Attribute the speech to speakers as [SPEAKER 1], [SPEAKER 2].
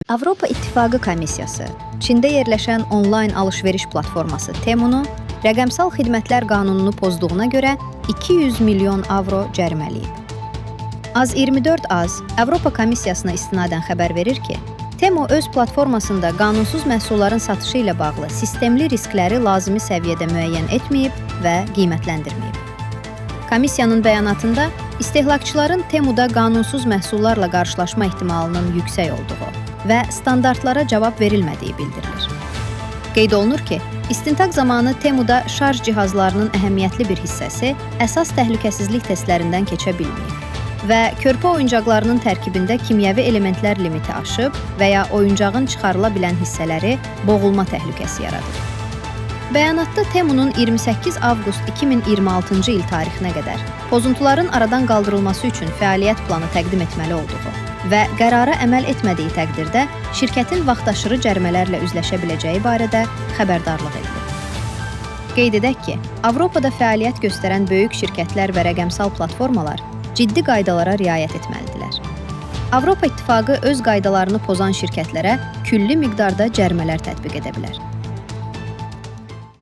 [SPEAKER 1] Avropa İttifaqı Komissiyası Çində yerləşən onlayn alış-veriş platforması Temu-nu rəqəmsal xidmətlər qanununu pozduğuna görə 200 milyon avro cərimələyib. Az 24 Az Avropa Komissiyasına istinadən xəbər verir ki, Temu öz platformasında qanunsuz məhsulların satışı ilə bağlı sistemli riskləri lazımi səviyyədə müəyyən etməyib və qiymətləndirməyib. Komissiyanın bəyanatında istehlakçıların Temuda qanunsuz məhsullarla qarşılaşma ehtimalının yüksək olduğu və standartlara cavab verilmədiyi bildirilir. Qeyd olunur ki, istintaq zamanı Temuda şarj cihazlarının əhəmiyyətli bir hissəsi əsas təhlükəsizlik testlərindən keçə bilməyib və körpə oyuncaqlarının tərkibində kimyəvi elementlər limiti aşıb və ya oyuncağın çıxarıla bilən hissələri boğulma təhlükəsi yaradıb. Bəyanatda Temunun 28 avqust 2026-cı il tarixinə qədər pozuntuların aradan qaldırılması üçün fəaliyyət planı təqdim etməli olduğu və qərara əməl etmədiyi təqdirdə şirkətin vaxtaşırı cərimələrlə üzləşə biləcəyi barədə xəbərdarlıq edilib. Qeyd edək ki, Avropada fəaliyyət göstərən böyük şirkətlər və rəqəmsal platformalar ciddi qaydalara riayət etməlidirlər. Avropa İttifaqı öz qaydalarını pozan şirkətlərə külli miqdarda cərimələr tətbiq edə bilər.